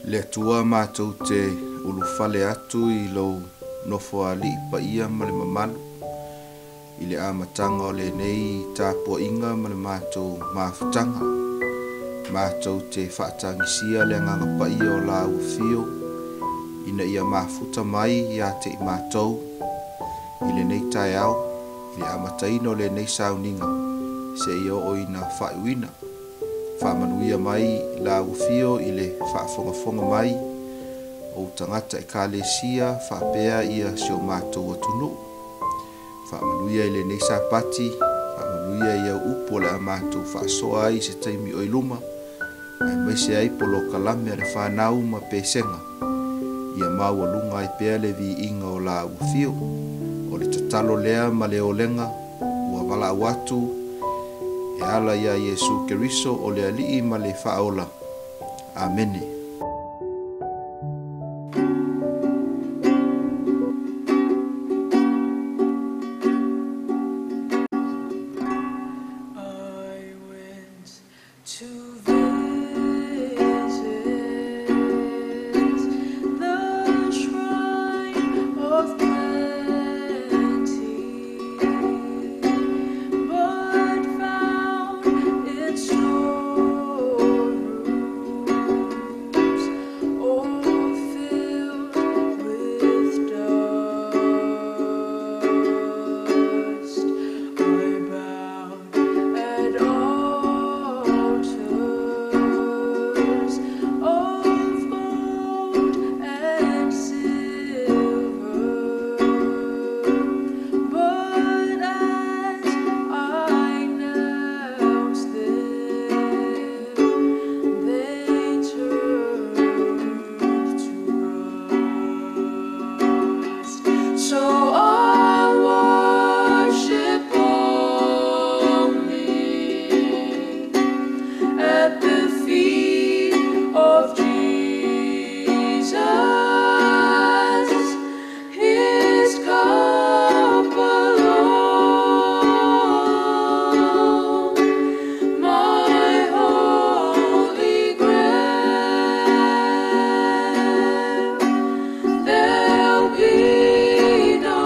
Le Atua matou te ulufale atu i lou nofoalii paia ma le mamalu i le amataga o lenei tapuaiga ma le matou mafutaga. Matou te faatagisia le Agaga Paia o lau afio ina ia mafuta mai ia te i matou i lenei taeao i le amataina o lenei sauniga seia oo ina faaiuina. Faamanuia mai lau afio i le faafogafoga mai o tagata ekalesia faapea ia si o matou atunuu. Faamanuia i lenei Sapati, faamanuia i au upu o le a matou faasoa ai i se taimi o i luma, aemaise ai polokalame a le fanau ma pesega, ia maualuga ai pea le viiga o lau afio. O le tatalo lea ma le olega ua valaau atu e ala ia Iesu Keriso o le Alii ma le Faaola. Amene. I went to visit the shrine of plenty, but found its storerooms all filled with dust. I bowed at altars of gold and silver, but as I knelt there, they turned to rust. So I worship only at the feet of Jesus, His cup alone, my holy grail. There'll be no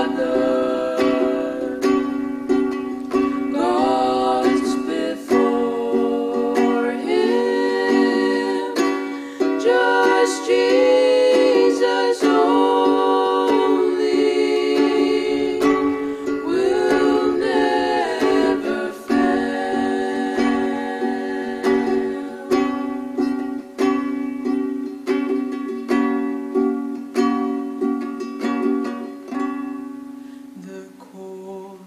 other gods before Him, just Jesus only will never fail. The call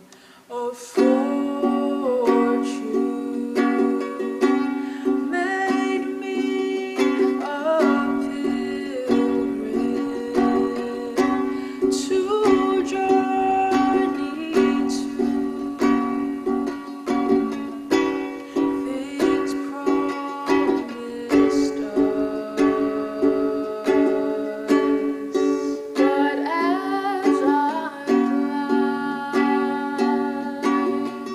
of fortune made me a pilgrim to journey to things promised us. But as I climbed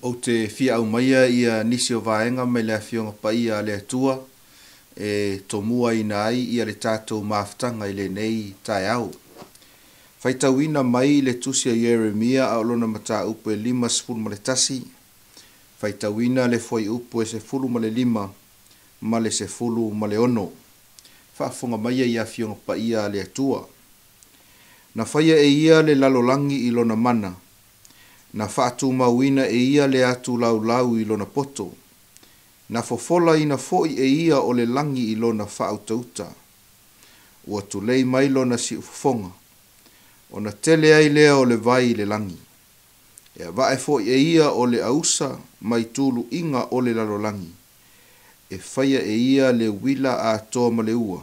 Ou te fia aumaia ia nisi o vaega mai le Afioga Paia a le Atua e tomuaina ai ia le tatou mafutaga i lenei taeao. Faitauina mai le tusi a Ieremia a o lona mataupu e 51, faitauina le fuaiupu e 15 ma le 16. Faafofoga maia i Afioga Paia a le Atua. Na faia e ia le lalolagi i lona mana, na faatumauina e ia le atu laulau i lona poto, na fofolaina foi e ia o le lagi i lona faautauta. Ua tulei mai lona siufofoga, ona tele ai lea o le vai i le lagi. E avae foi e ia o le ausa mai tuluiga o le lalolagi, e faia e ia le uila atoa ma le ua,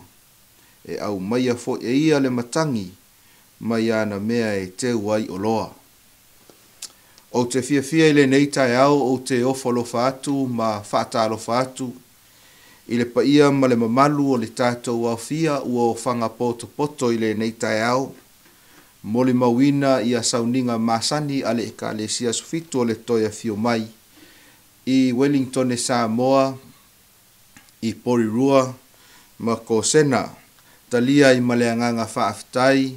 e aumaia foi e ia le matagi mai ana mea e teu ai oloa. Ou te fiafia i lenei taeao ou te ofo alofa atu ma faatalofa atu i le paia ma le mamalu o le tatou aofia ua ofaga potopoto i lenei taeao, molimauina ia sauniga masani a le Ekalesia Aso Fitu o le Toe Afio Mai i Wellingtone Samoa, i Porirua ma Kosena. Talia ai ma le agaga faafetai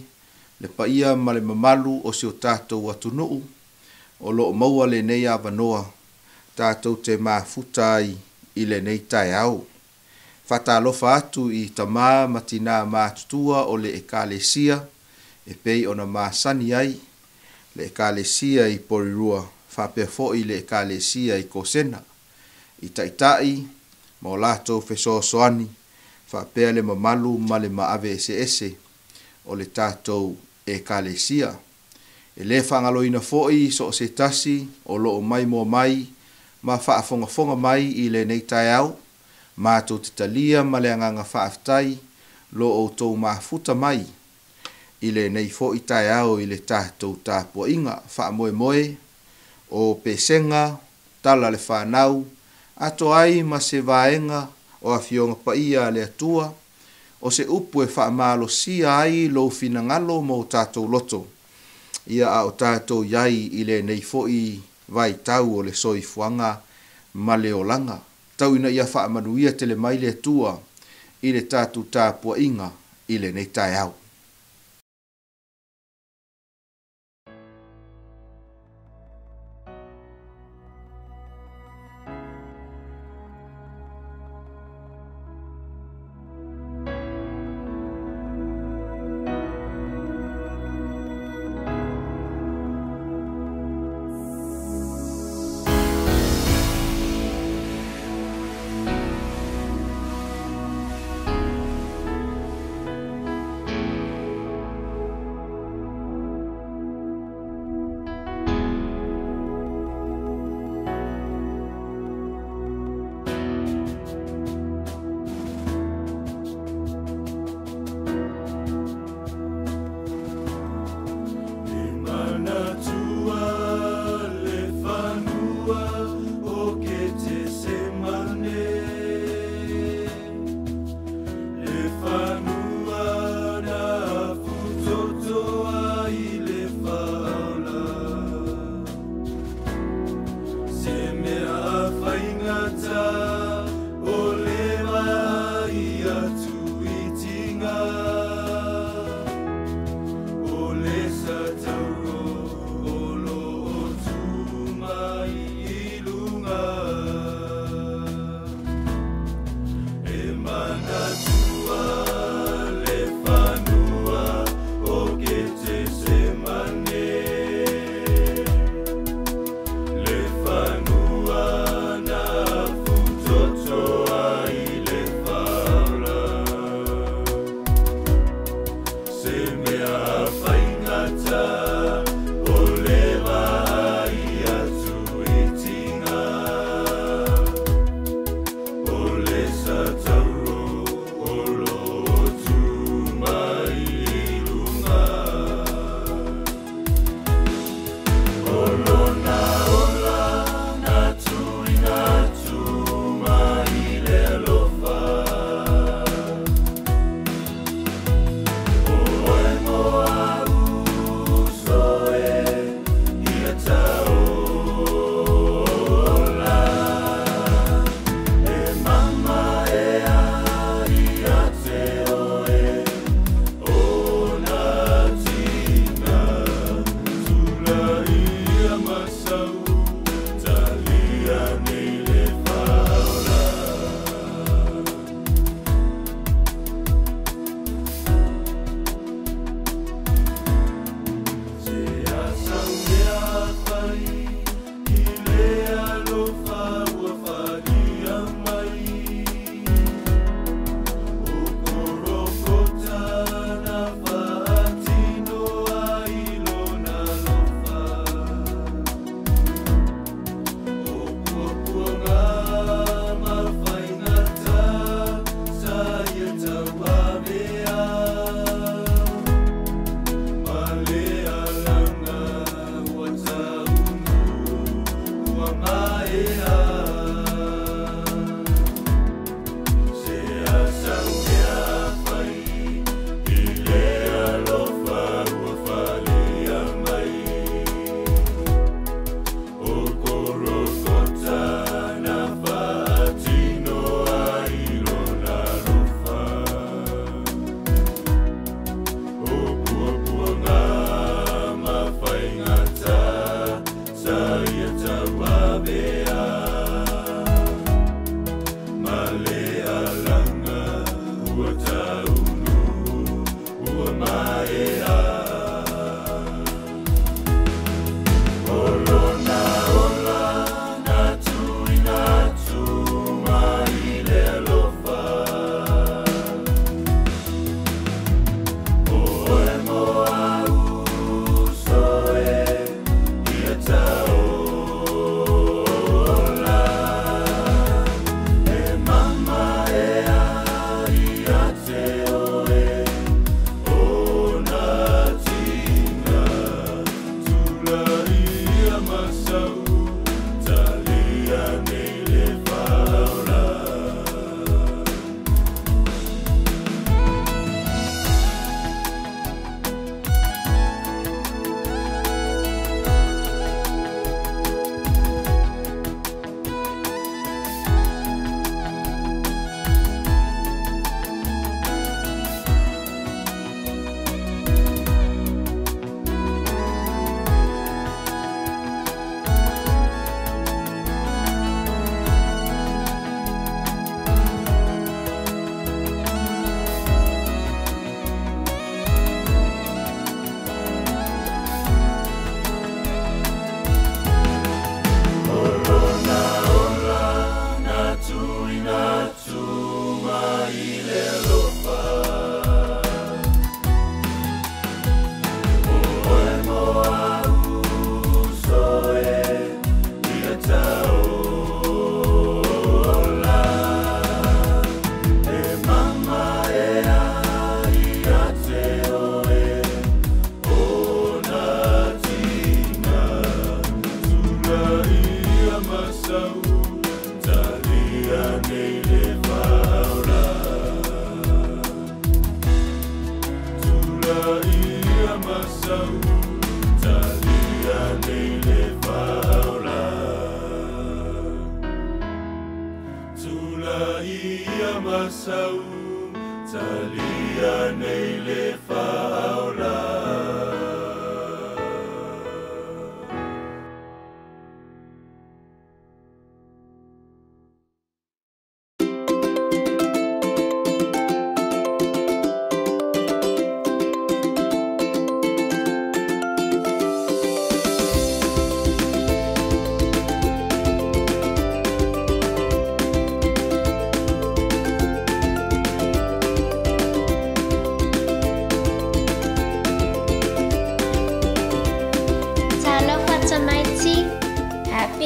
le paia ma le mamalu o si o tatou atunuu o lo o maua lenei avanoa tatou te mafuta ai i lenei taeao. Faatalofa atu i tama ma tinā matutua o le Ekalesia e pei ona masani ai le Ekalesia i Porirua faapea foi le Ekalesia i Kosena, i taitai ma o latou fesoasoani faapea le mamalu ma le maave eseese o le tatou Ekalesia. E le faagaloina foi so o se tasi o lo o maimoa mai ma faafogafoga mai i lenei taeao, matou te talia ma le agaga faafetai lo outou mafuta mai i lenei foi taeao i le tatou tapuaiga. Faamoemoe o pesega, tala a le fanau, atoa ai ma se vaega o Afioga Paia a le Atua, o se upu e faamalosia ai lou finagalo ma o tatou loto, ia a o tatou i ai i lenei foi vaitau o le soifuaga ma le olaga. Tau ina ia faamanuia tele mai le Atua i le tatou tapuaiga i lenei taeao.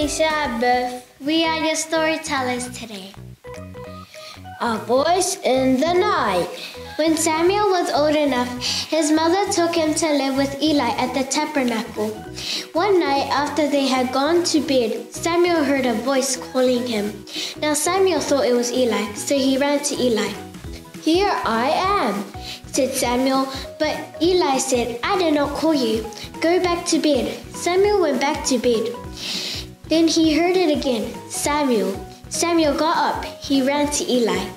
Happy Sabbath. We are your storytellers today. A Voice in the Night. When Samuel was old enough, his mother took him to live with Eli at the tabernacle. One night after they had gone to bed, Samuel heard a voice calling him. Now Samuel thought it was Eli, so he ran to Eli. Here I am, said Samuel. But Eli said, I did not call you. Go back to bed. Samuel went back to bed. Then he heard it again, Samuel. Samuel got up. He ran to Eli.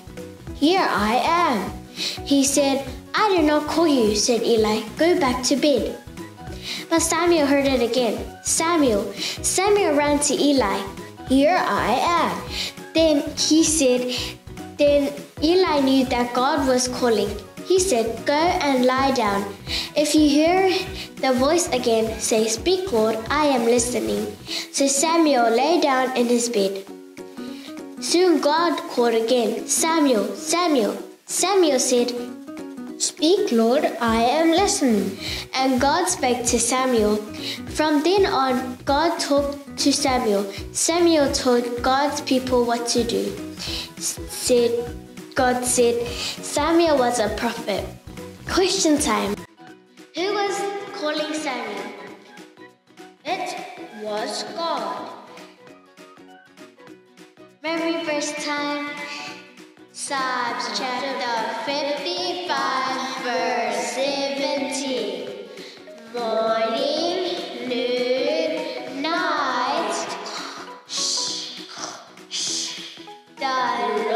Here I am, he said. I did not call you, said Eli. Go back to bed. But Samuel heard it again, Samuel. Samuel ran to Eli. Here I am. Then he said, then Eli knew that God was calling. He said, go and lie down. If you hear the voice again, say, Speak, Lord, I am listening. So Samuel lay down in his bed. Soon God called again, Samuel, Samuel. Samuel said, Speak, Lord, I am listening. And God spake to Samuel. From then on, God talked to Samuel. Samuel told God's people what to do. God said Samuel was a prophet. Question time. Who was calling Samuel? It was God. Memory verse time. Psalms chapter 55, verse 17. Morning, noon, night. Shh, shh. The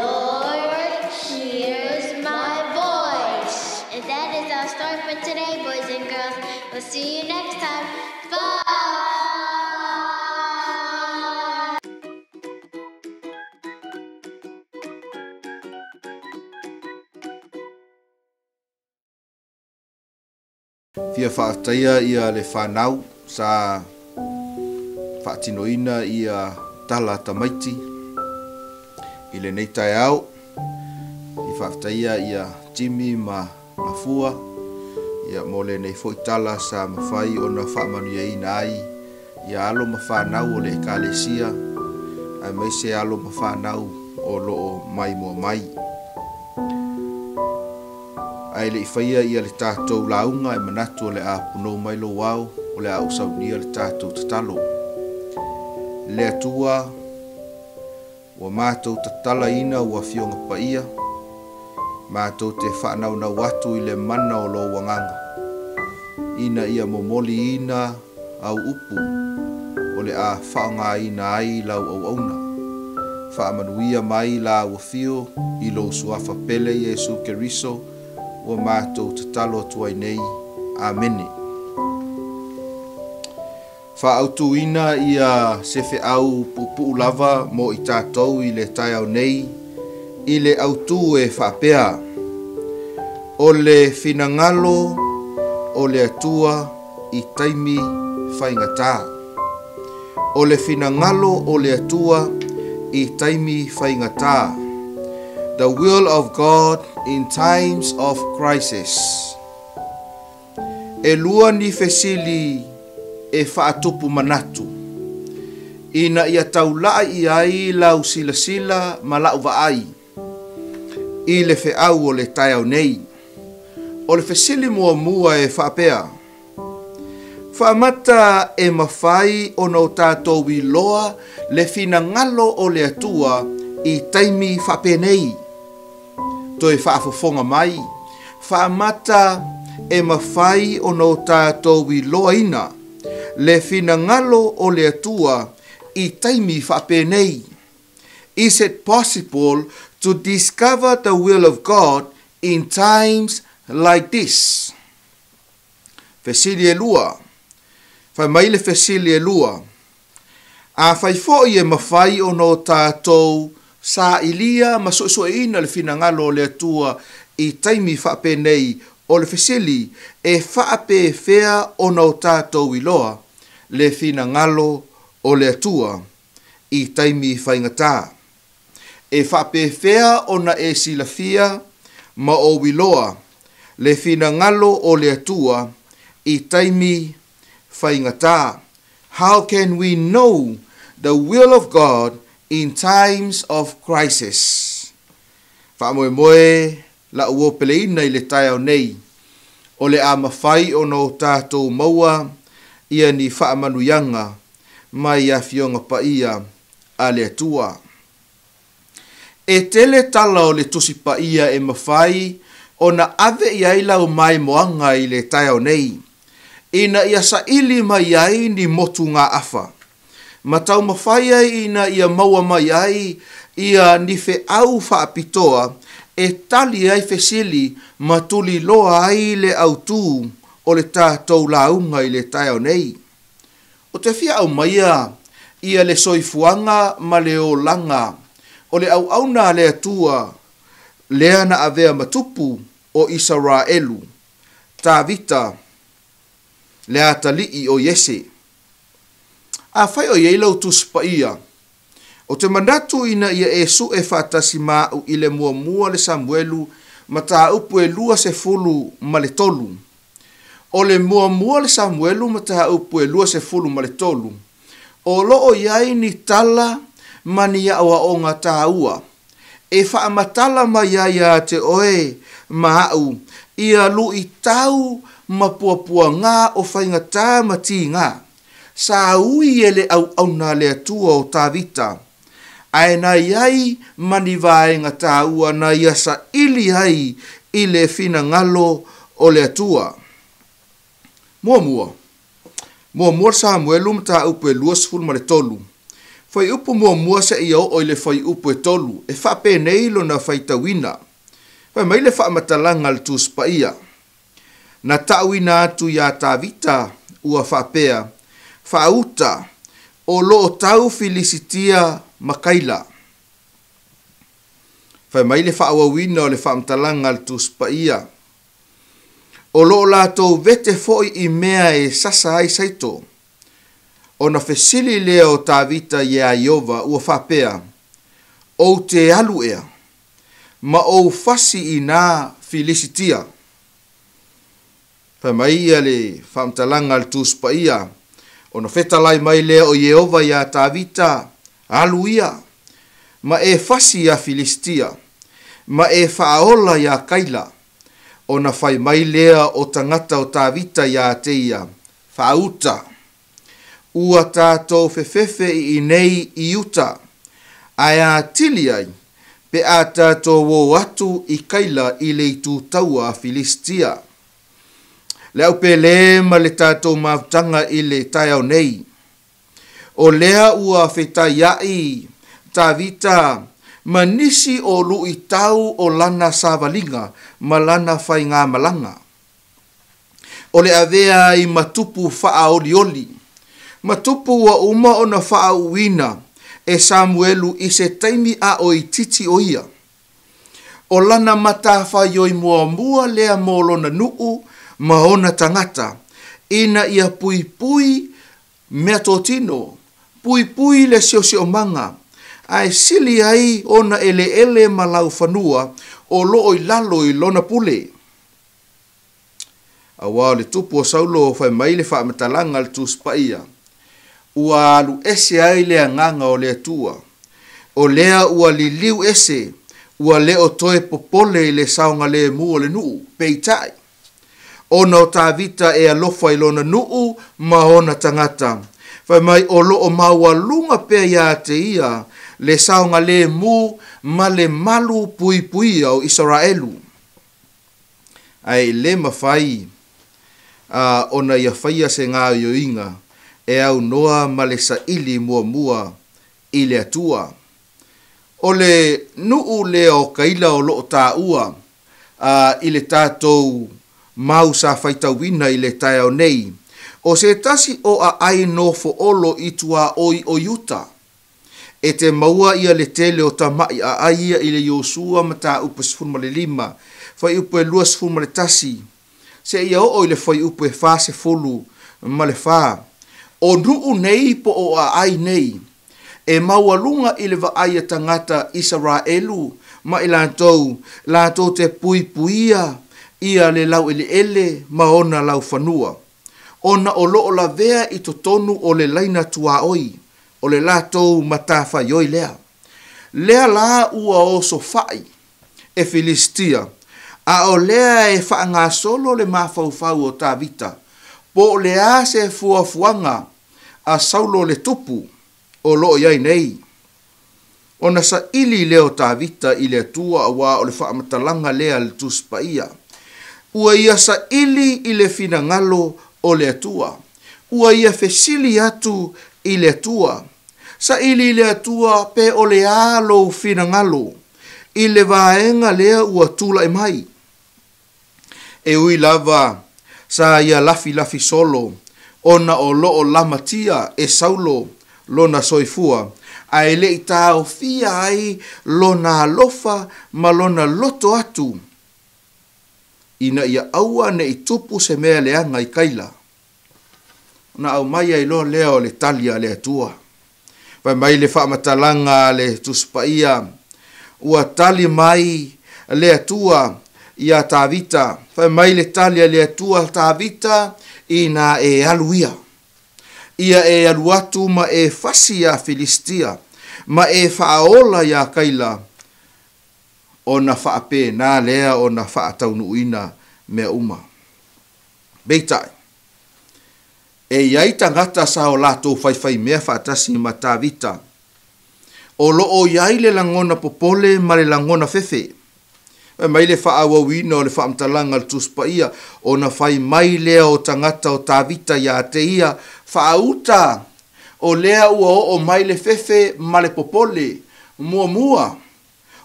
Lord hears my voice. And that is our story for today, boys and girls. We'll see you next time. Bye! Fia faafetaia ia le fanau sa faatinoina ia tala tamaiti i lenei taeao. Fia faafetaia ia Jimmy ma Gafua ia mo lenei foi tala sa mafai ona faamanuiaina ai ia alo ma fanau o le Ekalesia aemaise alo ma fanau o lo o maimoa mai. Ae le i faia ia le tatou lauga e manatu o le a punou mai lou ao o le a ou saunia le tatou tatalo. Le Atua, ua matou tatalaina ua Afioga Paia, matou te faanaunau atu i le mana o Lou Agaga, ina ia momoliina au upu o le a faaaogaina ai lau auauna. Faamanuia mai la Afio i lou Suafa pele Iesu Keriso ua matou tatalo atu ai nei. Amene. Faaautuina ia se feau puupuu lava mo i tatou i le taeao nei i le autū e faapea, O le finagalo o le Atua i taimi faigata. O le finagalo o le Atua i taimi faigata, The will of God in times of crisis. E lua ni fesili e faatupu manatu, ina ia taulai i ai lau silasila ma lau vaai i le feau o le taeao nei. O le fesili muamua e faapea, Faamata e mafai ona o tatou iloa le finagalo o le Atua i taimi faapenei? Toe faafofoga mai, Faamata e mafai ona o tatou iloaina le finagalo o le Atua i taimi faapenei? Is it possible to discover the will of God in times like this? Fesili e lua. Fai mai le fesili e lua, Afai foi e mafai ona o tatou sailia ma suesueina le finagalo o le Atua i taimi faapenei, o le fesili, e faapefea ona o tatou iloa le finagalo o le Atua i taimi faigata? E faapefea ona e silafia ma ou iloa le finagalo o le Atua i taimi faigata? How can we know the will of God in times of crisis? Faamoemoe la'u opeleina i le taeao nei, o le a mafai ona o tatou maua ia ni faamanuiaga mai Afioga Paia a le Atua. E tele tala o le Tusi Paia e mafai ona ave i ai lau maimoaga i le taeao nei, ina ia saili mai ai ni motugaafa, ma taumafai ai ina ia maua mai ai ia ni feau faapitoa e tali ai fesili ma tuliloa ai le autū o le tatou lauga i le taeao nei. Ou te fia aumaia ia le soifuaga ma le olaga o le auauna a le Atua lea na avea ma tupu o Isaraelu, Tavita, le atalii o Iese. Afai o i ai lau Tusi Paia, ou te manatu ina ia e sue faatasi ma au i le muamua le Samuelu mataupu e 23. O le muamua le Samuelu mataupu e 23, o lo o i ai ni tala ma ni aoaoga taua e faamatala mai ai ia te oe ma au ia luitau ma puapuaga o faigata ma tiga sa ui e le auauna a le Atua o Tavita. Ae na i ai ma ni vaega taua na ia saili ai i le finagalo o le Atua. Muamua, Muamua Samuelu mataupu e 23, fuaiupu muamua seia oo i le fuaiupu e 3, e faapenei lona faitauina. Fai mai le faamatalaga a le Tusi Paia, Na ta'uina atu iā Tavita ua faapea, Faauta, o lo o tau Filisitia ma Kaila. Fai mai le faaauauina o le faamatalaga a le Tusi Paia, O lo o latou vete foi i mea e sasa ai saito. Ona fesili lea o Tavita iā Ieova, ua faapea, Ou te alu ea, ma ou fasi i nā Filisitia? Fai mai ia le faamatalaga a le Tusi Paia, Ona fetalai mai lea o Ieova iā Tavita, Alu ia, ma e fasi iā Filisitia, ma e faaola iā Kaila. Ona fai mai lea o tagata o Tavita iā te ia, Faauta! Ua tatou fefefe i inei i uta, ae atili ai pe a tatou o atu i Kaila i le itu taua a Filisitia. Le au pele ma le tatou mafutaga i le taeao nei. O lea ua fetaiaʻi Tavita ma nisi o luʻitau o lana savaliga ma lana faigamalaga. O le avea ai ma tupu faaolioli, ma tupu ua uma ona faauuina e Samuelu i se taimi a o itiiti o ia. O lana matafaioi muamua lea mo lona nuu ma ona tagata, ina ia puipui meatotino, puipui le siosiomaga, ae sili ai ona eleele ma laufanua o loo i lalo i lona pule. Aua o le tupu o Saulo fai mai le faamatalaga a le Tusi Paia, ua alu ese ai le agaga o le Atua. O lea ua liliu ese, ua le o toe popole i le saogalemu o le nuu, peitai, ona o Tavita e alofa i lona nuu ma ona tagata. Fai mai o lo o maualuga pea iā te ia le saogalemu ma le malu puipuia o Isaraelu. Ae i le mafai a ona ia faia se gaoioiga e aunoa ma le saili muamua i le Atua. O le nuu lea o Kaila o lo o taua a i le tatou mau sa faitauina i le taeao nei, o se tasi o aai nofoolo i tuaoi o Iuta. E te maua ia le tele o tamaʻi aai ia i le Iosua mataupu e 15, fuaiupu e 21, seia oo i le fuaiupu e 44. O nuu nei po o aai nei, e maualuga i le vaai a tagata Isaraelu ma i latou, latou te puipuia ia le laueleele ma ona laufanua, ona o lo o lavea i totonu o le laina tuaoi, o le latou matafaioi lea. Lea la ua osofaʻi e Filisitia, a o lea e faagasolo le mafaufau o Tavita, po o le a se fuafuaga a Saulo le tupu o lo o i ai nei. Ona saili lea o Tavita i le Atua aua o le faamatalaga lea a le Tusi Paia. Ua ia saili i le finagalo o le Atua. Ua ia fesili atu i le Atua. Saili i le Atua pe o le a lou finagalo i le vaega lea ua tulai mai. E ui lava sa ia lafilafi solo ona o lo o lamatia e Saulo lona soifua, ae le i taofia ai lona alofa ma lona loto atu ina ia aua ne i tupu se mea leaga i Kaila. Ona aumai ai loa lea o le tali a le Atua. Fai mai le faamatalaga a le Tusi Paia, Ua tali mai le Atua iā Tavita. Fai mai le tali a le Atua Tavita, Inā e alu ia. Ia e alu atu ma e fasi iā Filisitia, ma e faaola iā Kaila, ona faapena lea ona faataunuuina mea uma. Peitai, e i ai tagata sa o latou faifaimea faatasi ma Tavita. O lo o i ai le lagona popole ma le lagona fefe. Fai mai le faaauauina o le faamatalaga a le Tusi Paia, Ona fai mai lea o tagata o Tavita ia te ia, Faauta, o lea ua oo mai le fefe ma le popole. Muamua,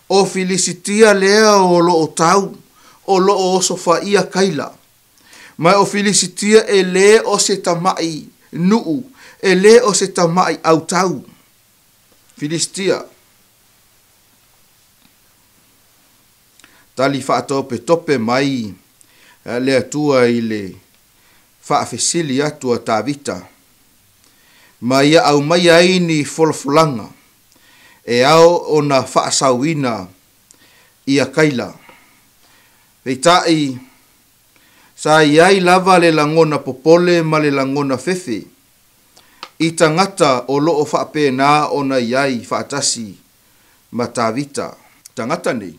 o Filisitia lea o lo o tau, o lo o osofaia Kaila. Ma o Filisitia e lē o se tamaʻi nuʻu, e lē o se tamaʻi autau. Filisitia. Tali faatopetope mai le Atua i le faafesili atu a Tavita, ma ia aumaia ai ni folafolaga e ao ona faasauina ia Kaila. Peitai, sa i ai lava le lagona popole ma le lagona fefe i tagata o lo o faapena ona i ai faatasi ma Tavita. Tagata nei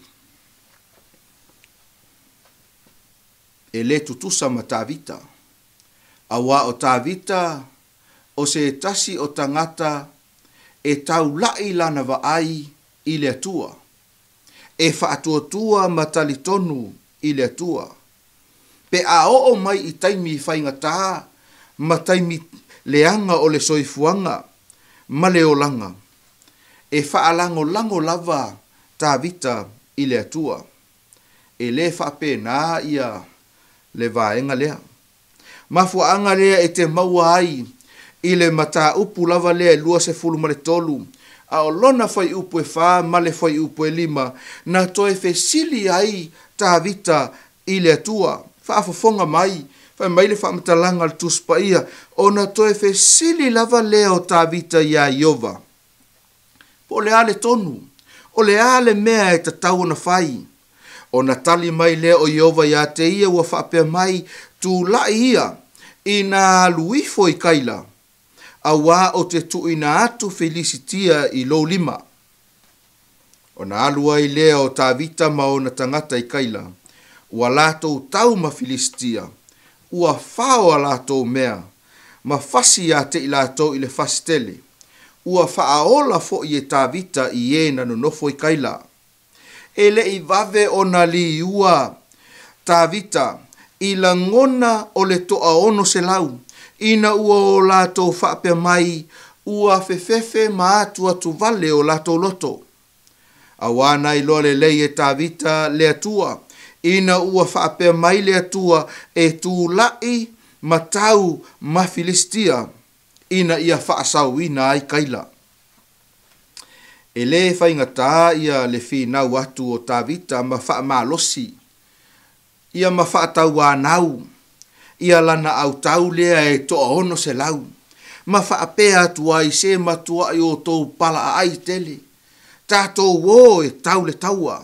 e lē tutusa ma Tavita, auā o Tavita o se tasi o tagata e taulaʻi lana vaai i le Atua, e faatuatua ma talitonu i le Atua. Pe a oo mai i taimi faigata ma taimi leaga o le soifuaga ma le olaga, e faalagolago lava Tavita i le Atua. E lē faapena ia le vaega lea. Mafuaaga lea e te maua ai i le mataupu lava lea e 23, a o lona fuaiupu e fa ma le fuaiupu e lima, na toe fesili ai Tavita i le Atua. Faafofoga mai, fai mai le faamatalaga a le Tusi Paia, ona toe fesili lava lea o Tavita iā Ieova, Po o le a le tonu? O le a le mea e tatau ona fai? Ona tali mai lea o Ieova iā te ia ua faapea mai, Tulai ia, ina alu ifo i Kaila, auā ou te tuuina atu Filisitia i lou lima. Ona alu ai lea o Tavita ma ona tagata i Kaila, ua latou tau ma Filisitia, ua fao a latou mea, ma fasi iā te i latou i le fasi tele. Ua faaola foʻi e Tavita i e na nonofo i Kaila. E le i vave ona liua Tavita i lagona o le toaono selau, ina ua o latou faapea mai, ua fefefe ma atuatu wale o latou loto. Auā na iloa lelei e Tavita le Atua, ina ua faapea mai le Atua e tulaʻi ma tau ma Filisitia, ina ia faasaoina ai Kaila. E lē faigata ia le finau atu o Tavita ma faamalosi ia ma faatauanau ia lana autau lea e toaono selau, ma faapea atu ai se matuaʻi outou palaʻaʻai tele, tatou o e tau le taua.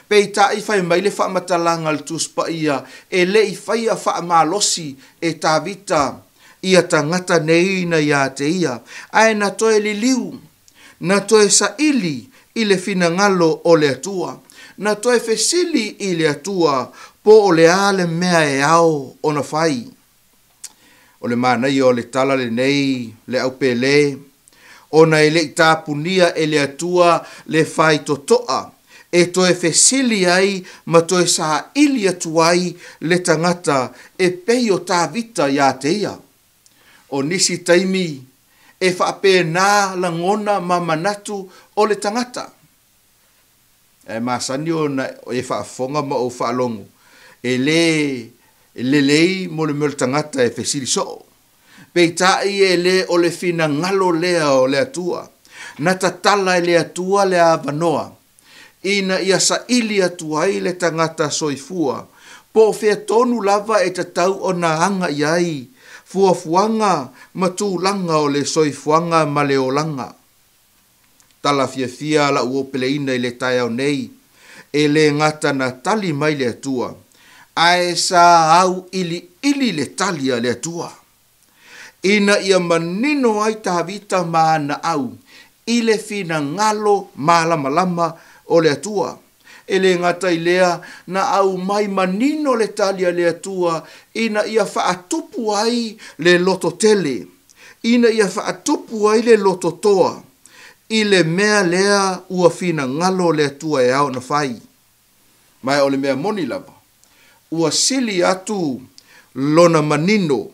Peitai fai mai le faamatalaga a le Tusi Paia e le i faia faamalosi e Tavita ia tagata nei na iā te ia, ae na toe liliu, na toe saili i le finagalo o le Atua, na toe fesili i le Atua po o le a le mea e ao ona fai. O le manaia o le tala lenei le aupēlē, ona e le i tapunia e le Atua le faitotoa e toe fesili ai ma toe saili atu ai le tagata e pei o Tavita iā te ia. O nisi taimi e faapena lagona ma manatu o le tagata. Ae masani ona e faafofoga ma ou faalogo, e lē lelei mo le mea o le tagata e fesili soo. Peitai e lē o le finagalo lea o le Atua. Na tatala e le Atua le avanoa ina ia saili atu ai le tagata soifua, po o fea tonu lava e tatau ona aga i ai fuafuaga ma tulaga o le soifuaga ma le olaga. Tala fiafia la'u opeleina i le taeao nei, e lē gata na tali mai le Atua, ae sa auiliili le tali a le Atua, ina ia manino ai Tavita ma ana au i le finagalo malamalama o le Atua. E lē gata i lea, na aumai manino le tali a le Atua ina ia faatupu ai le lototele, ina ia faatupu ai le lototoa i le mea lea ua finagalo le Atua e ao ona fai. Ma o le mea moni lava, ua sili atu lona manino,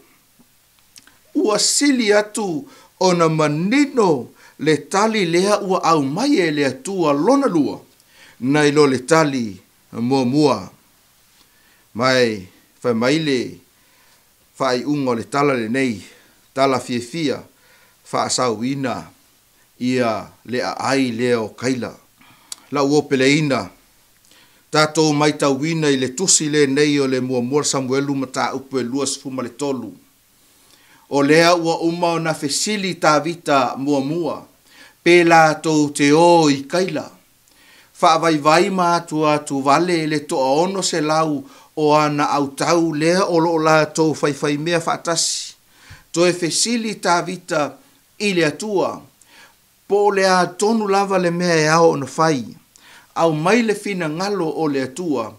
ua sili atu ona manino le tali lea ua aumai e le Atua lona lua, nai lo le tali muamua. Ma e fai mai le faaiuga o le tala lenei, tala fiafia, faasaoina ia le aai lea o Kaila. Lau uo peleina, tatou matauina i le tusi lenei o le muamua Samuelu mataupu e 23. O lea ua uma ona fesili Tavita muamua, pe latou te o i Kaila. Faavaivai ma atu atu vale le 600 o ana autau lea o loo latou faifaimea faatasi. Toe fesili Tavita i le Atua, po o le a tonu lava le mea e ao ona fai. Aumai le finagalo o le Atua,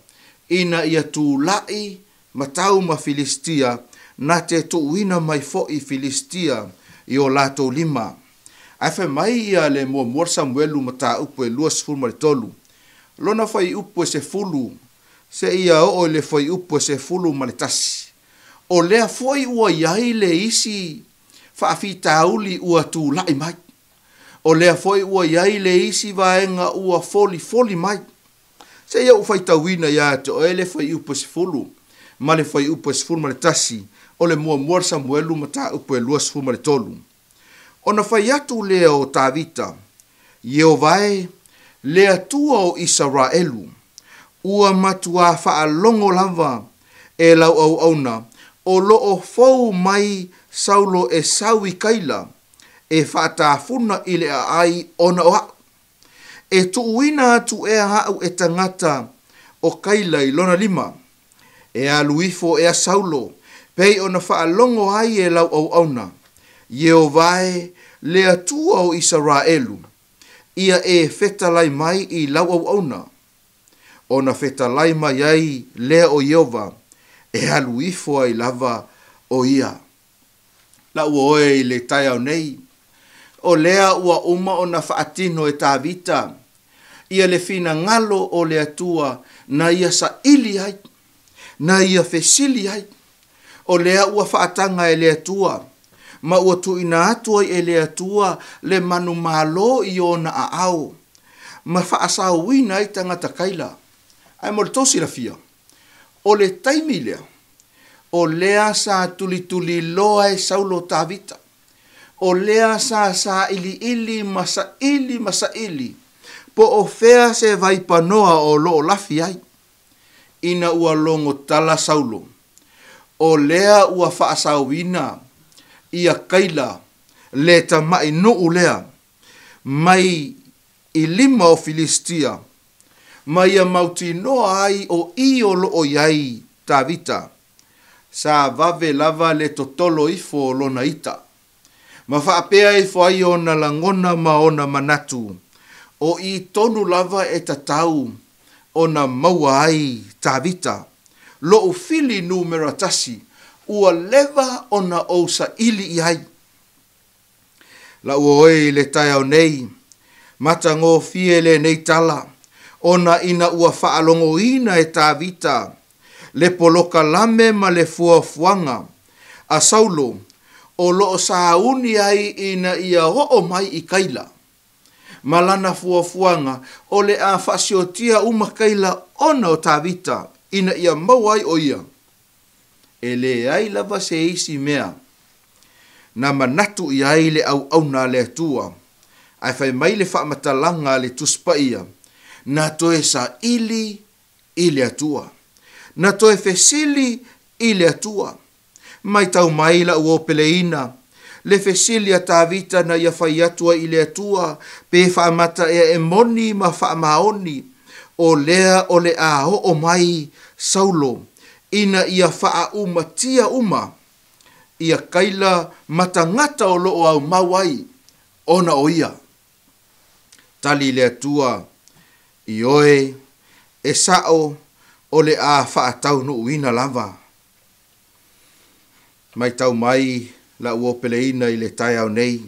ina ia tulai ma tau ma Filistia, na te tuuina mai foi Filistia i o latou lima. Ae fai mai ia le muamua Samuelu mataupu e 23. Lona fuaiupu e 10, seia oo i le fuaiupu e 11. O lea foi ua i ai le isi faafitauli ua tulai mai. O lea foi ua i ai le isi vaega ua folifoli mai. Seia ou faitauina ia te oe le fuaiupu e 10 ma le fuaiupu e 11 o le muamua Samuelu mataupu e 23. Ona fai atu lea o Tavita, Ieova e, le Atua o Isaraelu, ua matua faalogo lava e lau auauna, o loo fou mai Saulo e sau i Kaila, e faatafuna i le aai ona o a'u. E tuuina atu ea a'u e tagata o Kaila i lona lima. E alu ifo ea Saulo, pei ona faalogo ai e lau auauna. Ieova e, le Atua o Isaraelu, ia e fetalai mai i lau auauna. Ona fetalai mai ai lea o Ieova, e alu ifo ai lava o ia. Lau oe i le taeao nei, o lea ua uma ona faatino e Tavita, ia le finagalo o le Atua na ia saili ai, na ia fesili ai. O lea ua faataga e le Atua, ma ua tuuina atu ai e le Atua le manumalo i ona aao, ma faasaoina ai tagata Kaila. Ae mo le tou silafia, o le taimi lea, o lea sa tulituliloa e Saulo Tavita. O lea sa sailiili ma saili ma saili, po o fea se vaipanoa o loo lafi ai. Ina ua logo tala Saulo, o lea ua faasaoina ia Kaila le tama'i nuu lea, mai i lima o Filistia, ma ia mautinoa ai o i o loo i ai Tavita. Sa vave lava le totolo ifo o lona ita. Ma faapea ifo ai ona lagona ma ona manatu, o i tonu lava e tatau ona maua ai Tavita. Lo'u fili numera 1, ua leva ona ou saili i ai. Lau oe i le taeao nei, matagofie lenei tala, ona ina ua faalogoina e Tavita le polokalame ma le fuafuaga a Saulo, o loo sauni ai ina ia oo mai i Kaila. Ma lana fuafuaga o le a faasiotia uma Kaila ona o Tavita, ina ia maua ai o ia. E leai lava se isi mea na manatu i ai le auauna a le Atua. Ae fai mai le faamatalaga a le Tusi Paia, na toe saili i le Atua, na toe fesili i le Atua. Matau mai lau opeleina, le fesili a Tavita na ia fai atu ai i le Atua, pe faamata ea e moni ma faamaoni, o lea o le a oo mai Saulo, ina ia faaumatia uma ia Kaila ma tagata o loo aumau ai ona o ia. Tali le Atua, ioe, e sa'o o le a faataunuuina lava. Matau mai lau opeleina i le taeao nei,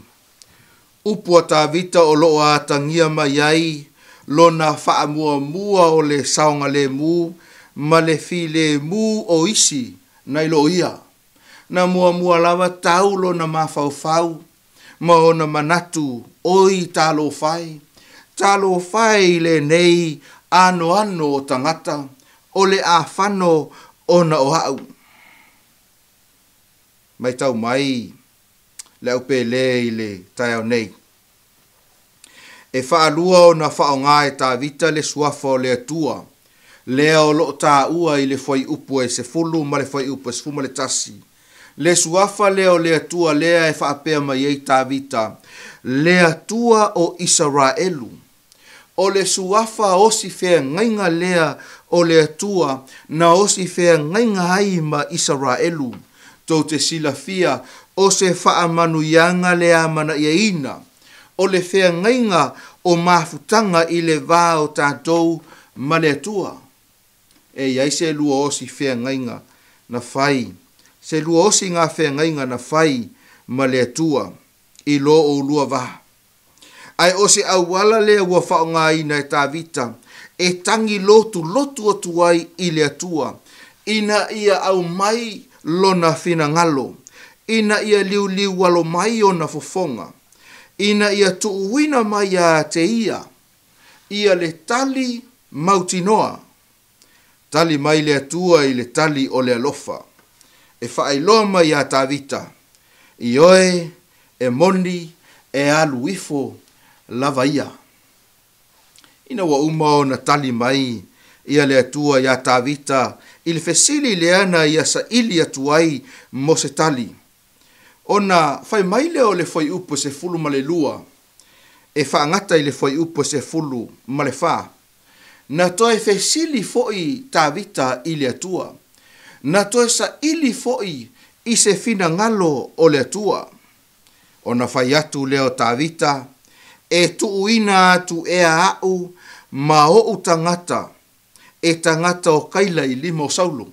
Upu a Tavita o loo atagia mai ai lona faamuamua o le saogalemu ma le filemu o isi nai lo ia. Na muamua lava tau lona mafaufau ma ona manatu, oi talofa e, talofa e i lenei anoano o tagata o le afano ona o a'u. Matau mai le au pele i le taeao nei. E faalua ona faaaoga e Tavita le suafa o le Atua, lea o loo taua i le fuaiupu e 10 ma le fuaiupu e 11. Le suafa lea o le Atua lea e faapea mai ai Tavita, le Atua o Isaraelu. O le suafa osi feagaiga lea o le Atua na osi feagaiga ai ma Isaraelu. Tou te silafia o se faamanuiaga le amanaiaina o le feagaiga o mafutaga i le va o tatou ma le Atua. E i ai se lua osi feagaiga na fai, se lua osi ngā feagaiga na fai ma le Atua i lo oulua va. Ae o se auala lea ua faaaogaina e Tavita e tagi lotulotu atu ai i le Atua, ina ia aumai lona finagalo, ina ia liuliu alo mai ona fofoga, ina ia tuuina mai ia te ia, ia le tali mautinoa. Tali mai le Atua i le tali o le alofa, e faailoa mai iā Tavita, ioe, e moni, e alu ifo lava ia. Ina ua uma ona tali mai ia le Atua iā Tavita i le fesili lea na ia saili atu ai mo se tali, ona fai mai lea o le fuaiupu e 12 e faagata i le fuaiupu e 14. Na toe fesili foi Tavita i le Atua. Na toe saili foi i se finagalo o le Atua. Ona fai atu lea o Tavita, E tuuina atu ea a'u ma o'u tagata e tagata o Kaila i lima o Saulo.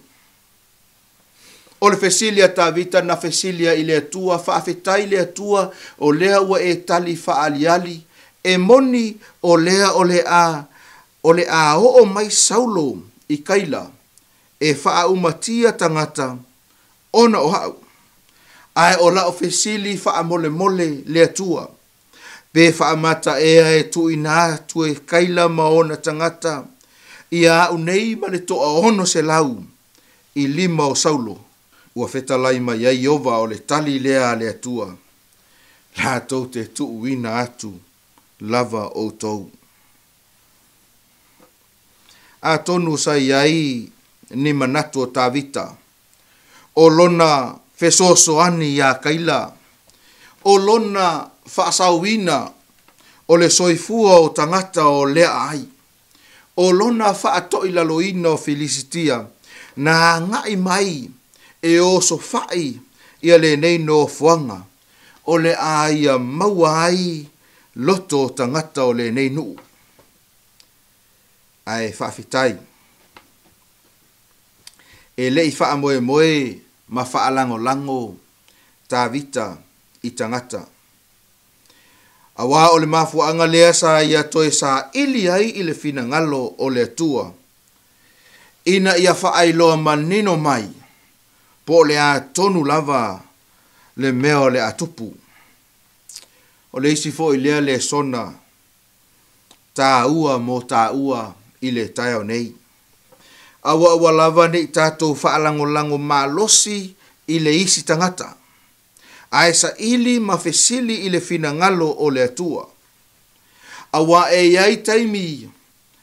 O le fesili a Tavita na fesilia i le Atua, Faafetai le Atua o lea ua e tali faaaliali, e moni o lea o le a o le a oo mai Saulo i Kaila e faaumatia tagata ona o a'u. Ae o la'u fesili faamolemole le Atua, pe faamata ea e tuuina atu e Kaila ma ona tagata ia a'u nei ma le 600 i lima o Saulo? Ua fetalai mai ai Ieova o le tali lea a le Atua, latou te tuuina atu lava outou. Atonu sa i ai ni manatu o Tavita, o lona fesoasoani iā Kaila, o lona faasaoina o le soifua o tagata o lea aai, o lona faatoilaloina o Filisitia na agai mai e osofai ia lenei nofoaga o le a ia maua ai loto o tagata o lenei nuu. Ae faafetai, e le i faamoemoe ma faalagolago Tavita i tagata. Auā o le mafuaaga lea sa ia toe saili ai i le finagalo o le Atua, ina ia faailoa manino mai po o le a tonu lava le mea o le a tupu. O le isi foi lea lesona tāua mō tāua i le taeao nei. Aua aua lava ne i tatou faalagolago malosi i le isi tagata, ae saili ma fesili i le finagalo o le Atua. Auā e i ai taimi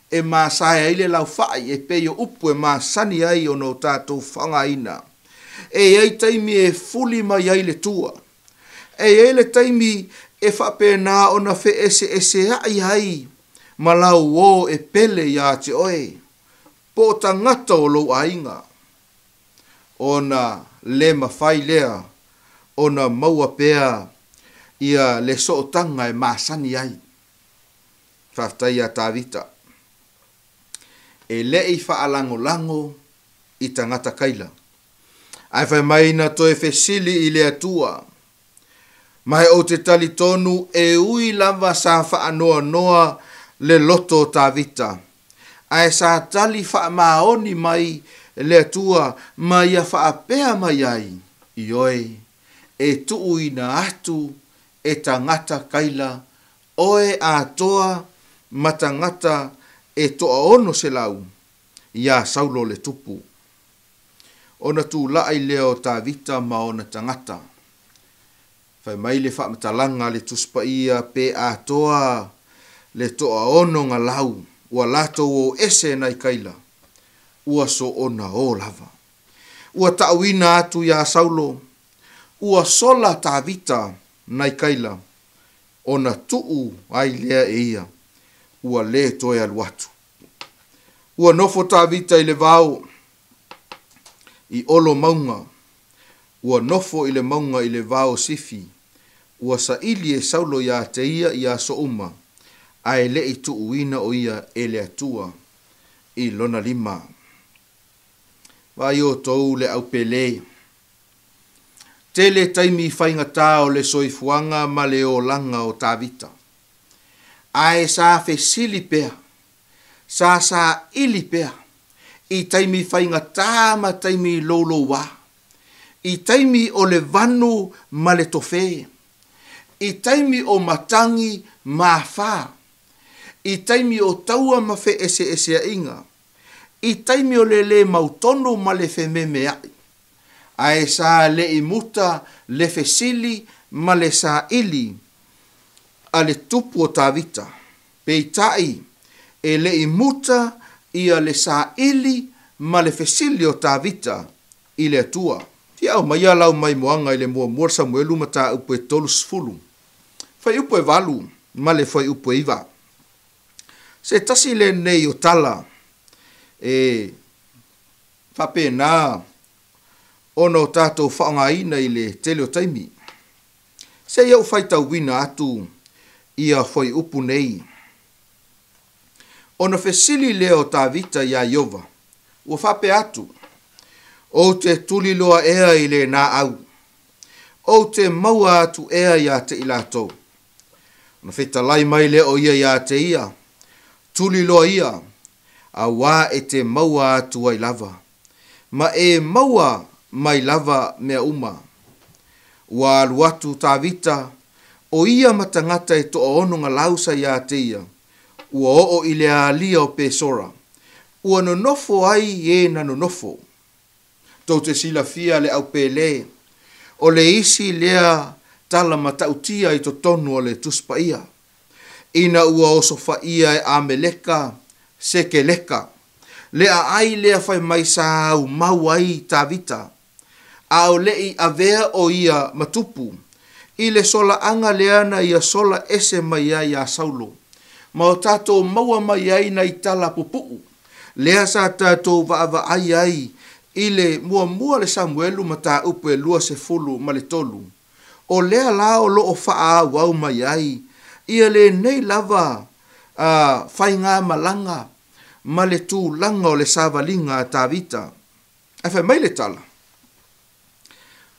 e masae ai le laufai e pei o upu e masani ai ona o tatou faaaogaina. E i ai taimi e fuli mai ai le tua. E i ai le taimi e faapena ona feeseeseai ai ma lau uō e pele iā te oe, po o tagata o lou aiga. Ona le mafai lea ona maua pea ia le sootaga e masani ai. Faafetai iā Tavita e le i faalagolago i tagata Kaila. Ae fai mai na toe fesili i le Atua. Ma e ou te talitonu e ui lava sa faanoanoa le loto o Tavita, ae sa tali faamaoni mai le Atua ma ia faapea mai ai, Ioe, e tuuina atu e tagata Kaila oe atoa ma tagata e 600 iā Saulo le tupu. Ona tulai lea o Tavita ma ona tagata. Fai mai le faamatalaga a le Tusi Paia pe atoa le toaono galau ua latou o ese nai Kaila, ua soona o lava. Ua ta'uina atu iā Saulo, ua sola Tavita nai Kaila, ona tuu ai lea e ia, ua lē toe alu atu. Ua nofo Tavita i le vao i olo mauga, ua nofo i le mauga i le vao o Sifi, ua saili e Saulo iā te ia i aso uma, ae le i tuuina o ia e le Atua i lona lima. Vaai outou le aupele. Tele taimi faigata o le soifuaga ma le olaga o Tavita. Ae sa fesili pea, sa saili pea i taimi faigata ma taimi loulouā, i taimi o le vanu ma le tofē, i taimi o matagi ma afā, i taimi o taua ma feeseeseaiga, i taimi o le lē mautonu ma le fememeaʻi, ae sa le i muta le fesili ma le saili a le tupu o Tavita. Peitai, e le i muta ia le saili ma le fesili o Tavita i le Atua. Fia aumaia lau maimoaga i le Muamua Samuelu mataupu e 30, fuaiupu e 8 ma le fuaiupu e 9. Se tasi lenei o tala e faapena ona o tatou faaaogaina i le tele o taimi. Se i ou faitauina atu ia fuaiupu nei. Ona fesili lea o Tavita iā Ieova, ua faapea atu, Ou te tuliloa ea i lenā au, ou te maua atu ea iā te i latou. Ona fetalai mai lea o ia iā te ia, Tuliloa ia, auā e te maua atu ai lava, ma e maua mai lava mea uma. Ua alu atu Tavita, o ia ma tagata e toaono galau sa iā te ia, ua oo i le alia o Pesora, ua nonofo ai e na nonofo. Tou te silafia le aupēlē, o le isi lea tala matautia i totonu o le Tusi Paia. Ina ua osofaia e Ameleka Sekeleka, le aai lea fai mai sa aumau ai Tavita, a o le i avea o ia ma tupu, i le solaaga lea na ia sola ese mai ai iā Saulo, ma o tatou maua mai ai nai tala pupuu, lea sa tatou vaavaai ai i le Muamua le Samuelu mataupu e 23, o lea la o lo o faaauau mai ai ia lenei lava a faigamalaga ma le tulaga o le savaliga a Tavita. Ae fai mai le tala,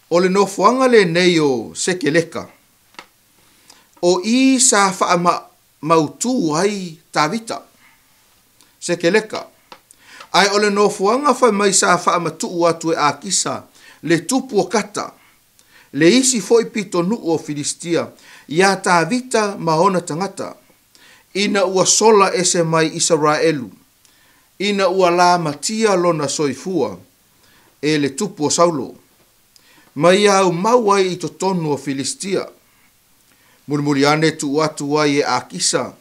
o le nofoaga lenei o Sekeleka, o i sa faamautū ai Tavita, Sekeleka. Ae o le nofoaga fai mai sa faamatuu atu e Akisa le tupu o Kata, le isi foi pitonuu o Filistia, iā Tavita ma ona tagata, ina ua sola ese mai Isaraelu, ina ua lamatia lona soifua e le tupu o Saulo, ma ia aumau ai i totonu o Filistia. Mulimuli ane tuu atu ai e Akisa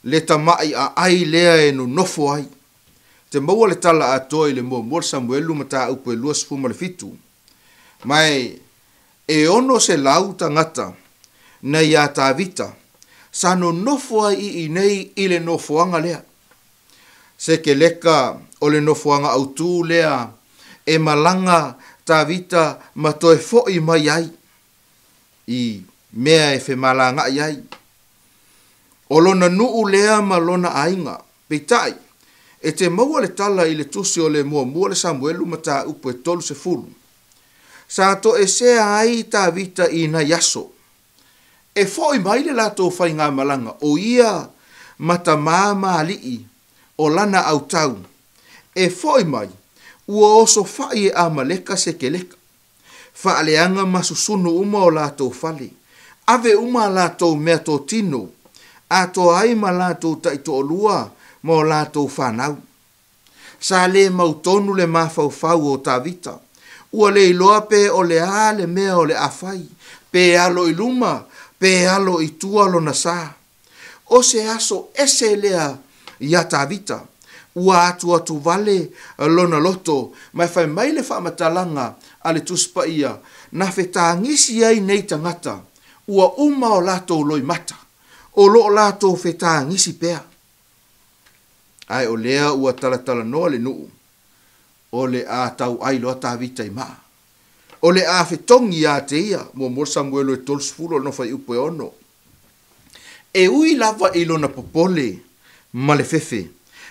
le tama'i aai lea e nonofo ai. Te maua le tala atoa i le Muamua Samuelu mataupu e 27. Ma e 600 tagata na iā Tavita sa nonofo ai i inei i le nofoaga lea. Sekeleka o le nofoaga autū lea e malaga Tavita ma toe foʻi mai ai i mea e femalagaʻi ai. O lona nuu lea ma lona aiga. Peitai, e te maua le tala i le tusi o le Muamua le Samuelu mataupu e 30. Sa toesea ai Tavita i nai aso. E foʻi mai le latou faigamalaga, o ia ma tamā ma aliʻi o lana autau, e foʻi mai, ua osofaʻi e ʻAmaleka Sekeleka, faaleaga ma susunu uma o latou fale, ave uma a latou meatotino, atoa ai ma latou taitoalua ma o latou fanau. Sa lē mautonu le mafaufau o Tavita, ua le iloa pe o le a le mea o le a fai, pe alo i luma, pe alo i tua lona sa. O se aso ese lea iā Tavita, ua atuatuvale lona loto, ma e fai mai le faamatalaga a le Tusi Paia, Na fetagisi ai nei tagata, ua uma o latou loimata, o lo o latou fetagisi pea. Ae o lea ua talatalanoa le nuu, o le a tauai loa Tavita i maa. O le a fetogi ia te ia, muamua Samuelu e 30 o lona fuaiupu e 6. E ui lava i lona popole ma le fefe,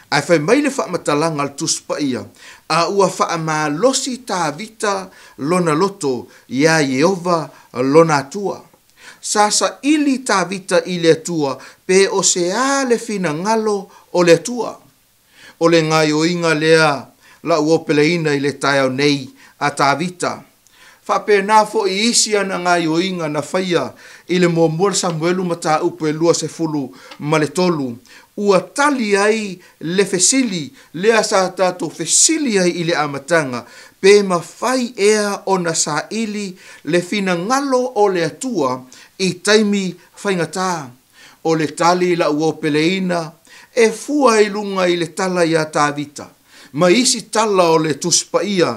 ae fai mai le faamatalaga a le Tusi Paia, A ua faamalosi Tavita lona loto iā Ieova lona Atua. Sa saili Tavita i le Atua pe o se a le finagalo o le Atua. O le gaoioiga lea lau opeleina i le taeao nei a Tavita. Faapena foi i isi ana gaoioiga na faia i le muamua Samuelu mataupu e 23, ua tali ai le fesili lea sa tatou fesili ai i le amataga, pe mafai ea ona saili le finagalo o le Atua i taimi faigata? O le tali i lau opeleina, e fua i luga i le tala iā Tavita ma isi tala o le Tusi Paia,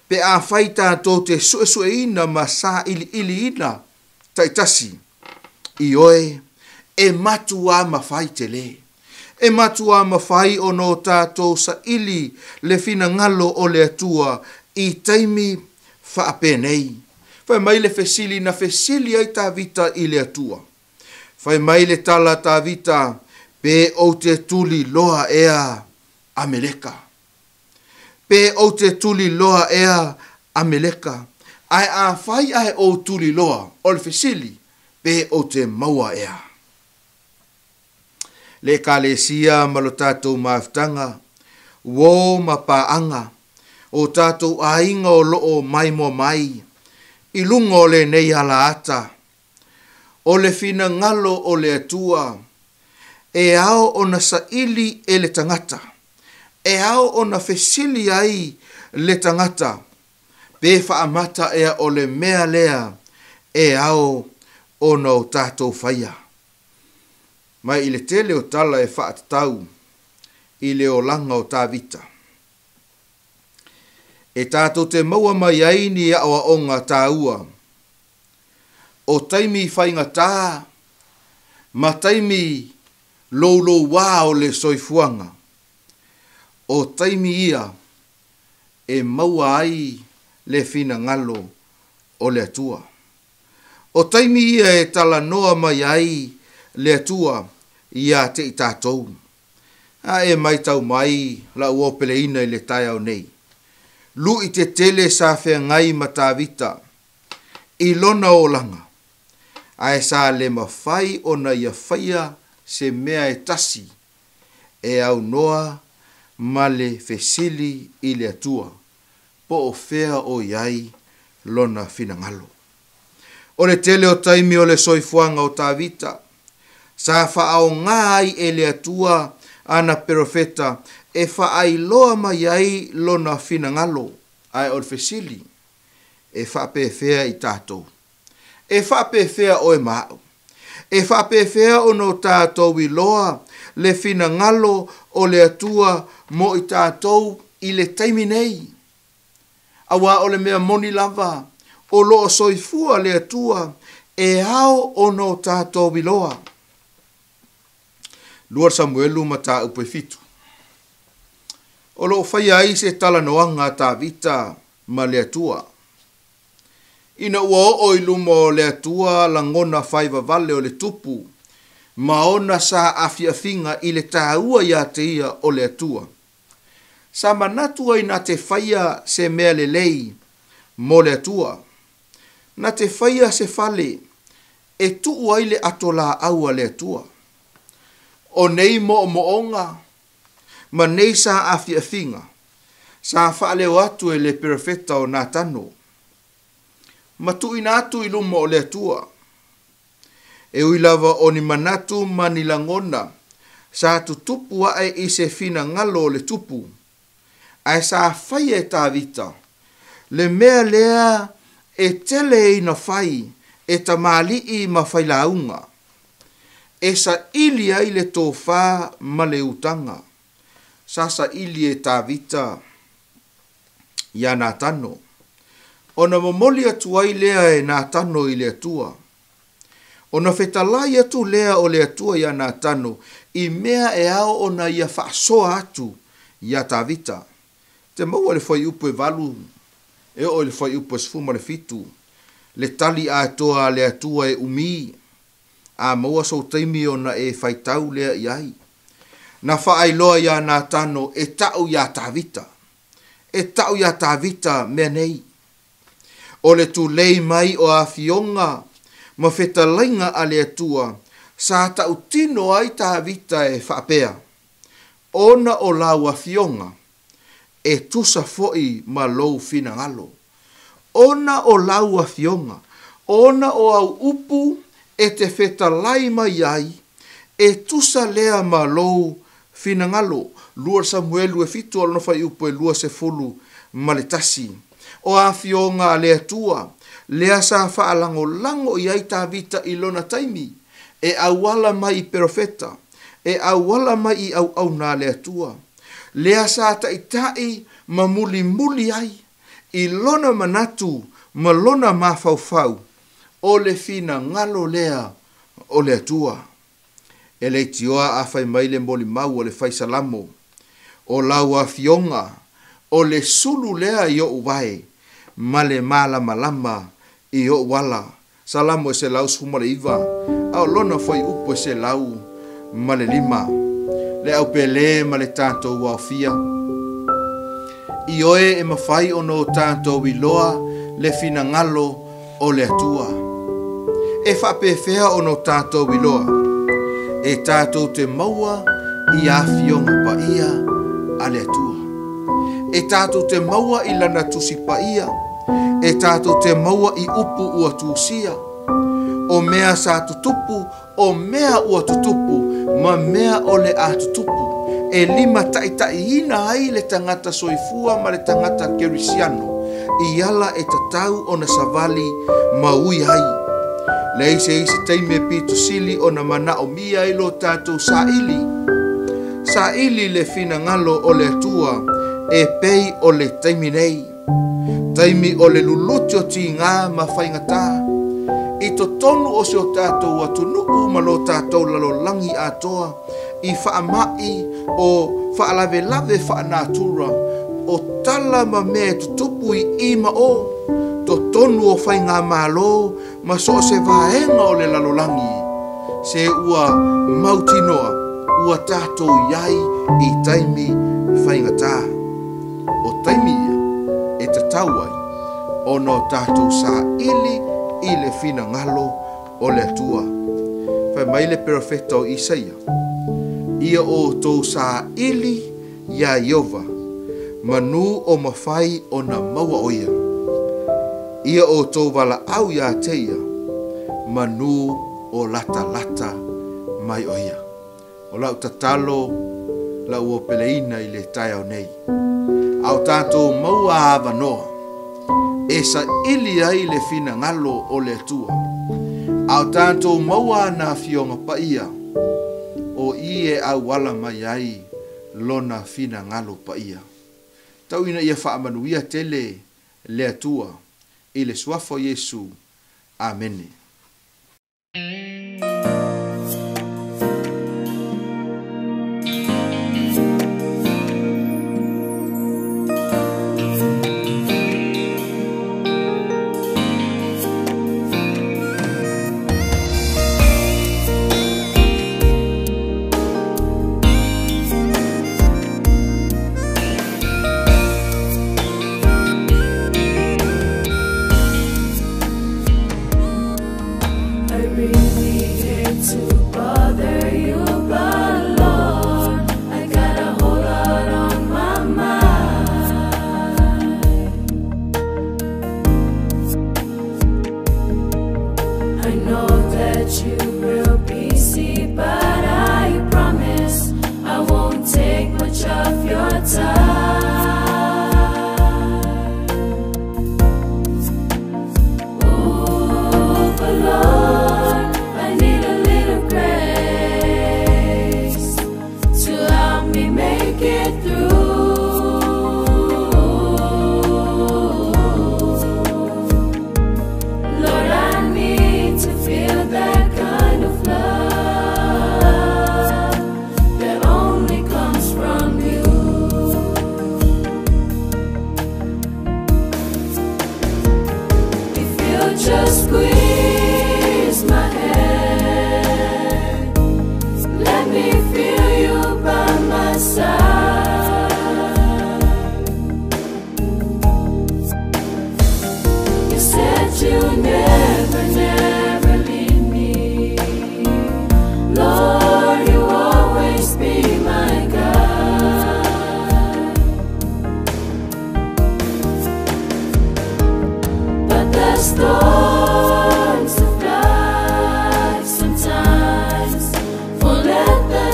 pe afai tatou te suesueina ma sailiiliina taitasi, ioe, e matuā mafai tele. E matuā mafai ona o tatou saili le finagalo o le Atua i taimi faapenei. Fai mai le fesili na fesili ai Tavita i le Atua. Fai mai le tala a Tavita, Pe ou te tuli loa ea Ameleka? Pe ou te tuli loa ea Ameleka? Ae afai ae ou tuli loa, o le fesili, pe ou te maua ea? Le Ekalesia ma lo tatou mafutaga, uō ma paaga, o tatou aiga o lo o maimoa mai i luga o lenei alaata, o le finagalo o le Atua e ao ona saili e le tagata, e ao ona fesili ai le tagata pe faamata ea o le mea lea e ao ona o tatou faia. Mai i le tele o tala e faatatau i le olaga o Tavita, e tatou te maua mai ai ni aoaoga taua o taimi faigata ma taimi loulouā o le soifuaga, o taimi ia e maua ai le finagalo o le Atua. O taimi ia e talanoa mai ai le Atua iā te i tatou. A e maitau mai lau opeleina i le taeao nei, luʻi tetele sa feagai ma Tavita i lona olaga, ae sa le mafai ona ia faia se mea e tasi e aunoa ma le fesili i le Atua po o fea o i ai lona finagalo. O le tele o taimi o le soifuaga o Tavita, sa faaaoga ai e le Atua ana perofeta e faailoa mai ai lona finagalo, ae o le fesili, e faapefea i tatou? E faapefea oe ma aʻu? E faapefea ona o tatou iloa le finagalo o le Atua mo i tatou i le taimi nei? Auā o le mea moni lava, o lo o soifua le Atua e ao ona o tatou iloa. 2 Samuelu mataupu e 7. O lo o faia ai se talanoaga a Tavita ma le Atua. Ina ua oo i luma o le Atua lagona faivavale o le tupu ma ona saafiafiga i le taua iā te ia o le Atua, sa manatu ai na te faia se mea lelei mo le Atua, na te faia se fale e tuu ai le ato laau a le Atua. O nei moomooga ma nei sa afiafiga sa faaleo atu e le perofeta o Natano ma tuuina atu i luma o le Atua. E ui lava o ni manatu ma ni lagona sa tutupu ae i se finagalo o le tupu, ae sa faia e Tavita le mea lea e tele ina fai e tamalii ma failauga, e saili ai le tofā ma le utaga. Sa saili e Tavita iā Natano, ona momoli atu ai lea e Natano i le Atua. Ona fetalai atu lea o le Atua iā Natano i mea e ao ona ia faasoa atu iā Tavita. Te maua le fuaiupu e 8 e oo i le fuaiupu e 17, le tali atoa a le Atua e umi, a maua sou taimi ona e faitau lea i ai. Na faailoa iā Natano e tau iā Tavita, e tau iā Tavita mea nei. O le tulei mai o afioga ma fetalaiga a le Atua sa tautino ai Tavita e faapea, ona o lau afioga e tusa foi ma lou finagalo. Ona o lau afioga, ona o au upu e te fetalai mai ai, e tusa lea ma lou finagalo. 2 Samuelu e 7 o lona fuaiupu e 21. O afioga a le Atua lea sa faalagolago i ai Tavita i lona taimi, e auala mai i perofeta, e auala mai i auauna a le Atua, lea sa taitai ma mulimuli ai i lona manatu ma lona mafaufau, o le finagalo lea o le Atua. E leitioa a fai mai le molimau o le faisalamo, o lau afioga o le sulu lea i o'u vae ma le malamalama i o'u ala. Salamo e 119 a o lona fuaiupu e 105. Le aupele ma le tatou aofia, i oe e mafai ona o tatou iloa le finagalo o le Atua. E faapefea ona o tatou iloa, e tatou te maua i afioga paia a le Atua. E tatou te maua i lana tusi paia, e tatou te maua i upu ua tusia, o mea sa tutupu, o mea ua tutupu, ma mea o le a tutupu, e lima taitaiina ai le tagata soifua ma le tagata kerisiano, i ala e tatau ona savali ma ui ai. Leai se isi taimi e pito sili ona manaomia ai lo tatou saili. Saili le finagalo o le Atua e pei o le taimi nei. Taimi o le luluti o tiga ma faigata. I totonu o se o tatou atunuu ma lo tatou lalolagi atoa, i faamai o faalavelave faanatura, o tala ma mea e tutupu i i ma o, totonu o faigamalo ma so o se vaega o le lalolagi, se ua mautinoa ua tatou i ai i taimi faigata. O taimi ia e tatau ai ona o tatou saili i le finagalo o le Atua. Fai mai le perofeta o Isaia, ia outou saili iā Iova, manu o mafai ona maua o ia. Ia outou valaau iā te ia, manu o latalata mai o ia. O lau tatalo lau opeleina i le taeao nei, a o tatou maua avanoa e saili ai le finagalo o le Atua, a o tatou maua ana afioga paia, o i e auala mai ai lona finagalo paia. Tau ina ia faamanuia tele le Atua i le suafa o Iesu. Amene.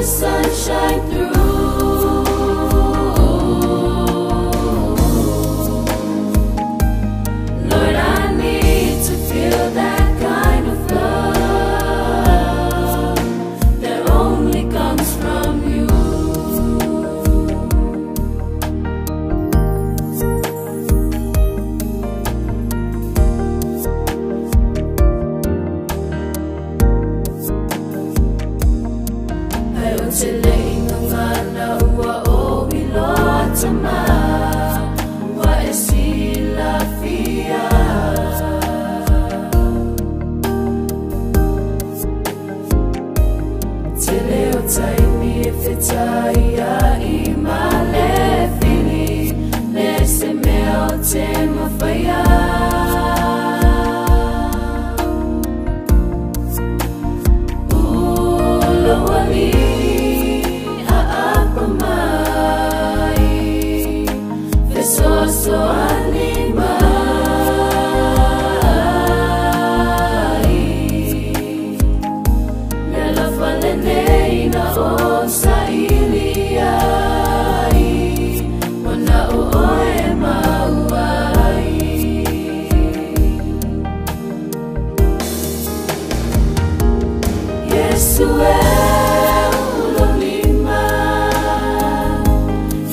sun shine through. Lord, I need to feel that kind of love that only comes from you. Ai o te leinga ngana ua o iloa tama, ua e silafia. Tele o taimi e fetai ai ma le fili, le se mea o te mafaia. Ulawali a apa mai, fesoasoani mai. Le alofa lenei na o saili ai, wana o oe mau ai. Yesu e ulo lima,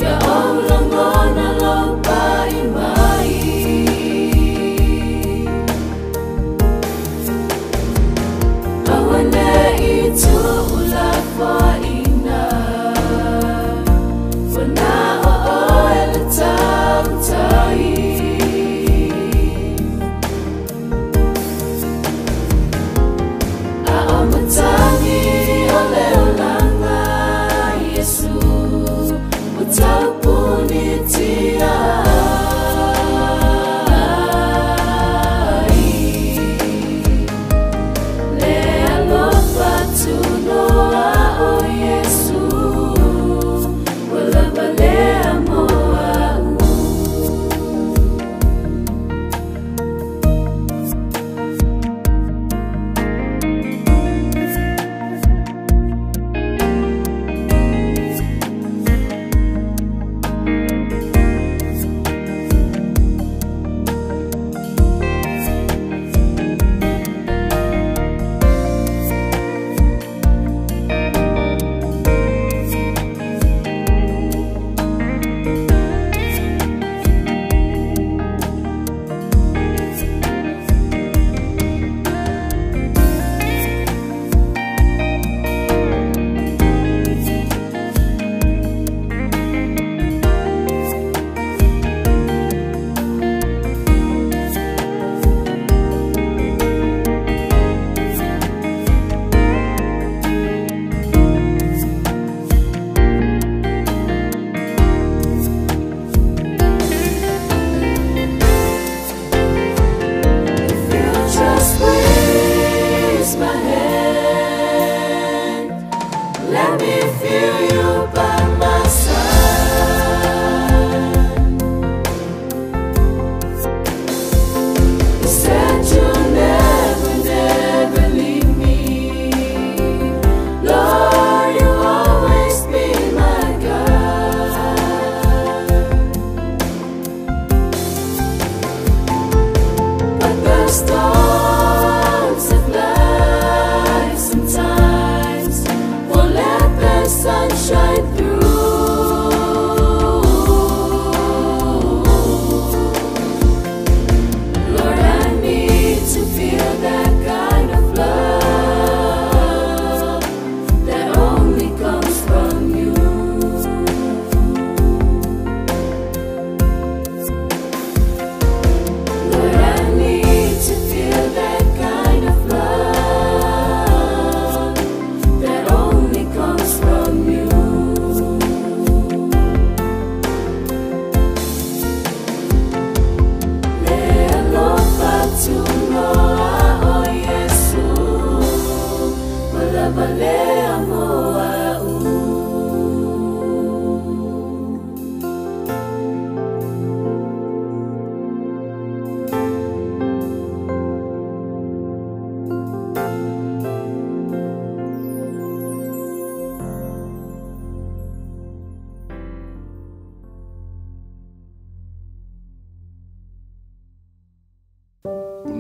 ia o langona lau pai mai.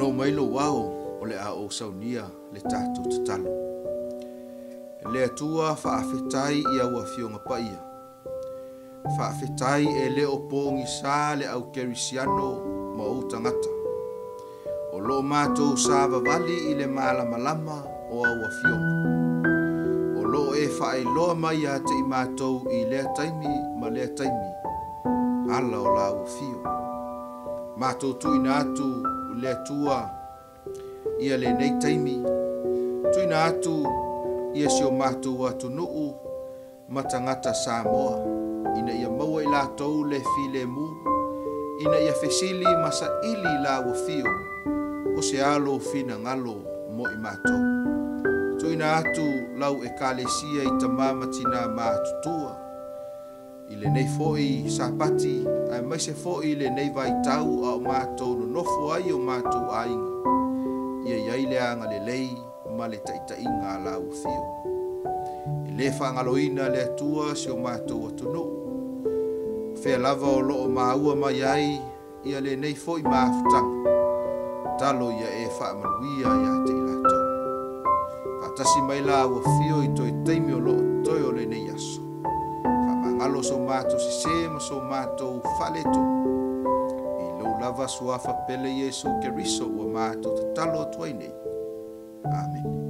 No mai lou ao o le a ou saunia le tatou tatalo. Le Atua faafetai i au afioga paia. Faafetai e le o pogisa le au kerisiano ma ou tagata. O loo matou savavali i le malamalama o au afioga. O loo e faailoa mai ia te i matou i lea taimi ma lea taimi ala o lau afio. Matou tuuina atu le Atua ia lenei taimi, tuuina atu ia si o matou atunuu ma tagata Samoa, ina ia maua i latou le filemu, ina ia fesili ma saili i lau afio, o se a lou finagalo mo i matou. Tuuina atu lau ekalesia i tama ma tina matutua, i lenei foi Sapati, aemaise foi i lenei vaitau a o matou nonofo ai o matou aiga, ia i ai le agalelei ma le taitaiga a lau afio. E le faagaloina le Atua si o matou atunuu, fea lava o loo maua mai ai ia lenei foi mafutaga, talo ia e faamanuia ia te i latou. Faatasi mai lau afio i toe taimi o loo toe o lenei aso. Faamagalo so matou sese ma so matou faaletonu. I lou lava suafa pele Iesu Keriso ua matou tatalo atu ai nei. Amene.